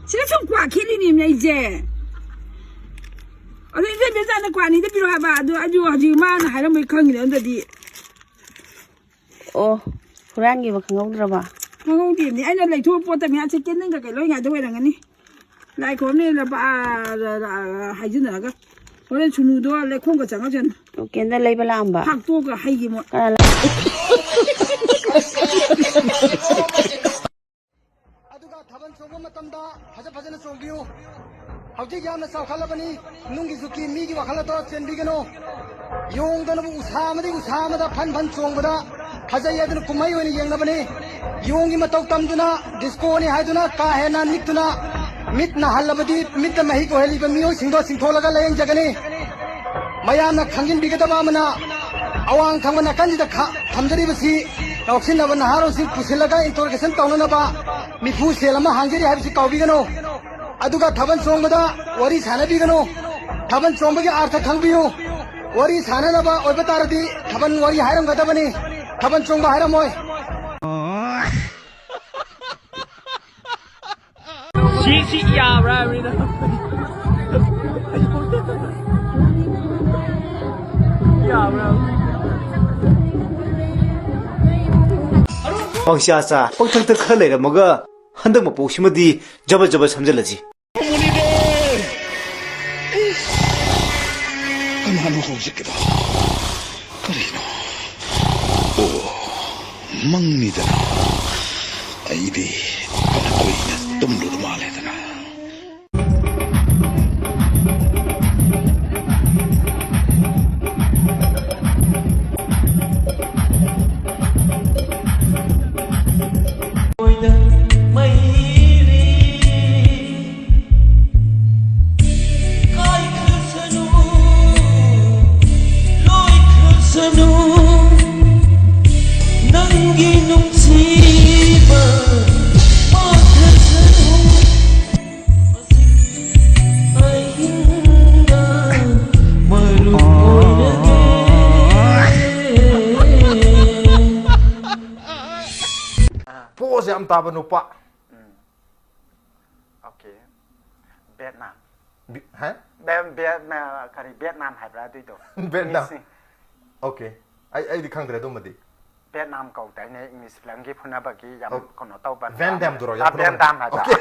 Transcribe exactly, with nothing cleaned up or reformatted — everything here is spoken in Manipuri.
ꯁꯤꯗ ꯁꯨꯝ ꯀ꯭ꯋꯥ ꯈꯦꯠꯂꯤꯅꯦꯃꯤ ꯑꯩꯁꯦ꯫ ꯑꯗꯨ ꯏꯕꯦꯝ ꯕꯦꯝꯆꯥꯅ ꯀ꯭ꯋꯥ ꯑꯅꯤꯗ ꯄꯤꯔꯛꯑꯣ ꯍꯥꯏꯕ꯫ ꯑꯗꯨ ꯑꯩꯁꯨ ꯍꯧꯖꯤꯛ ꯃꯥꯅ ꯍꯥꯏꯔꯝꯕꯩ ꯈꯪꯉꯤꯅꯦ꯫ ꯑꯗꯨꯗꯤ ꯑꯣ, ꯍꯨꯔꯥꯟꯈꯤꯕ ꯈꯪꯍꯧꯗ꯭ꯔꯕ? ꯈꯪꯍꯧꯗꯦꯅꯦ꯫ ꯑꯩꯅ ꯂꯩꯊꯣꯛꯄ ꯄꯣꯠꯇ ꯃꯌꯥꯝꯁꯦ ꯀꯦꯟꯗꯜꯒ ꯀꯩ ꯂꯣꯏ ꯉꯥꯏꯗ ꯑꯣꯏꯔꯝꯒꯅꯤ꯫ ꯂꯥꯏ ꯈꯣꯏꯔꯝꯅꯤ ꯂꯨꯄꯥ, ꯑ, ꯑ, ꯑ, ꯍꯥꯏꯖꯤꯟꯅꯔꯒ꯫ ꯍꯣꯔꯦꯟ ꯁꯨꯅꯨꯗꯣ ꯂꯩꯈꯣꯝꯒ ꯆꯪꯉꯛꯁꯅꯨ꯫ ꯑꯣ, ꯀꯦꯟꯗꯜ ꯂꯩꯕ ꯂꯥꯛꯑꯝꯕ? ꯐꯥꯛꯇꯣꯛꯑꯒ ꯍꯩꯒꯤ ꯃꯣꯏ꯫ ꯀꯅꯥ ꯂꯥꯛ- ꯑꯗꯨꯒ ꯊꯥꯕꯜ ꯆꯣꯡꯕ ꯃꯇꯝꯗ ꯐꯖ ꯐꯖꯅ ꯆꯣꯡꯕꯤꯌꯨ꯫ ꯍꯧꯖꯤꯛ ꯌꯥꯝꯅ ꯆꯥꯎꯈꯠꯂꯕꯅꯤ, ꯅꯨꯡꯒꯤ ꯖꯨꯛꯀꯤ ꯃꯤꯒꯤ ꯋꯥꯈꯜ ꯑꯗꯣ ꯆꯦꯟꯕꯤꯒꯅꯨ꯫ ꯌꯣꯡꯗꯅꯕꯨ ꯎꯁꯥ ꯑꯃꯗꯤ ꯎꯁꯥ ꯑꯃꯗ ꯐꯟ ꯐꯟ ꯆꯣꯡꯕꯗ ꯐꯖꯩ ꯍꯥꯏꯗꯨꯅ ꯀꯨꯝꯍꯩ ꯑꯣꯏꯅ ꯌꯦꯡꯅꯕꯅꯤ꯫ ꯌꯣꯡꯒꯤ ꯃꯇꯧ ꯇꯝꯗꯨꯅ, ꯗꯤꯁꯀꯣꯅꯤ ꯍꯥꯏꯗꯨꯅ ꯀꯥ ꯍꯦꯟꯅ ꯅꯤꯛꯇꯨꯅ, ꯃꯤꯠ ꯅꯥꯍꯜꯂꯕꯗꯤ ꯃꯤꯠꯇ ꯃꯍꯤꯛ ꯑꯣꯏꯍꯜꯂꯤꯕ ꯃꯤꯑꯣꯏꯁꯤꯡꯗꯣ ꯆꯤꯡꯊꯣꯛꯂꯒ ꯂꯥꯌꯦꯡꯖꯒꯅꯤ꯫ ꯃꯌꯥꯝꯅ ꯈꯪꯖꯤꯟꯕꯤꯒꯗꯕ ꯑꯃꯅ, ꯑꯋꯥꯡ ꯊꯪꯕ ꯅꯥꯀꯟꯁꯤꯗ ꯈ-, ꯊꯝꯖꯔꯤꯕꯁꯤ ꯉꯥꯎꯁꯤꯟꯅꯕ ꯅꯍꯥꯔꯣꯜꯁꯤꯡ ꯄꯨꯁꯤꯜꯂꯒ ꯏꯟꯇ꯭ꯔꯣꯒꯦꯁꯟ ꯇꯧꯅꯅꯕ ꯃꯤꯐꯨ ꯁꯦꯜ ꯑꯃ ꯍꯥꯡꯖꯔꯤ ꯍꯥꯏꯕꯁꯤ ꯀꯥꯎꯕꯤꯒꯅꯨ꯫ ꯑꯗꯨꯒ ꯊꯥꯕꯜ ꯆꯣꯡꯕꯗ ꯋꯥꯔꯤ ꯁꯥꯟꯅꯕꯤꯒꯅꯨ꯫ ꯊꯥꯕꯜ ꯆꯣꯡꯕꯒꯤ ꯑꯥꯔꯊ ꯈꯪꯕꯤꯌꯨ꯫ ꯋꯥꯔꯤ ꯁꯥꯟꯅꯅꯕ ꯑꯣꯏꯕ ꯇꯥꯔꯗꯤ ꯊꯥꯕꯜ ꯋꯥꯔꯤ ꯍꯥꯏꯔꯝꯒꯗꯕꯅꯤ, ꯊꯥꯕꯜ ꯆꯣꯡꯕ ꯍꯥꯏꯔꯝꯃꯣꯏ꯫ ꯁꯤ, ꯁꯤ ꯌꯥꯕ꯭ꯔꯥ ꯍꯥꯏꯕꯅꯤꯗ꯫ ꯌꯥꯕ꯭ꯔꯥ? ꯄꯪꯆꯥ ꯆꯥ, ꯄꯪꯊꯛ ꯊꯛ ꯈꯔ ꯂꯩꯔꯝꯃꯒ ꯍꯟꯗꯛ ꯃꯄꯣꯛꯁꯤꯃꯗꯤ ꯖꯕ ꯖꯕ ꯁꯝꯖꯜꯂꯁꯤ꯫ ꯀꯅꯥꯅꯣ ꯍꯧꯖꯤꯛꯀꯤꯗꯣ? ꯀꯔꯤꯅꯣ? ꯑꯣ, ꯃꯪꯅꯤꯗꯅ꯫ ꯑꯩꯗꯤ ꯐꯅ ꯀꯨꯏꯅ ꯇꯨꯝꯂꯨꯔ ꯃꯥꯜꯂꯦꯗꯅ꯫ ꯄꯣꯁ ꯌꯥꯝ ꯇꯥꯕ ꯅꯨꯄꯥ꯫ ꯎꯝ꯫ ꯑꯣꯀꯦ꯫ ꯚꯦꯠꯅꯥꯝ꯫ ꯕꯤ- ꯍꯥ? ꯚꯦꯠ ꯚꯦꯠ ꯀꯔꯤ ꯚꯦꯠꯅꯥꯝ ꯍꯥꯏꯕ꯭ꯔꯥ ꯑꯗꯨꯏꯗꯣ? ꯚꯦꯠꯅꯥꯝ꯫ ꯃꯤꯁꯤꯡ- Okay. ꯑꯩ ꯑꯩꯗꯤ ꯈꯪꯗ꯭ꯔꯦ ꯑꯗꯨꯃꯗꯤ. ꯚꯦꯠꯅꯥꯝ ꯀꯧꯗꯥꯏꯅꯦ ꯏꯪꯂꯤꯁ ꯐꯤꯂꯝꯒꯤ ꯐꯨꯅꯕꯒꯤ ꯌꯥꯝ ꯑꯣ, ꯀꯩꯅꯣ ꯇꯧꯕ? ꯚꯦꯟ ꯗꯥꯝꯗꯨꯔꯣ? ꯌꯥꯝ ꯑꯥ, ꯚꯦꯟ ꯗꯥꯝ ꯍꯥꯏꯕ. Okay.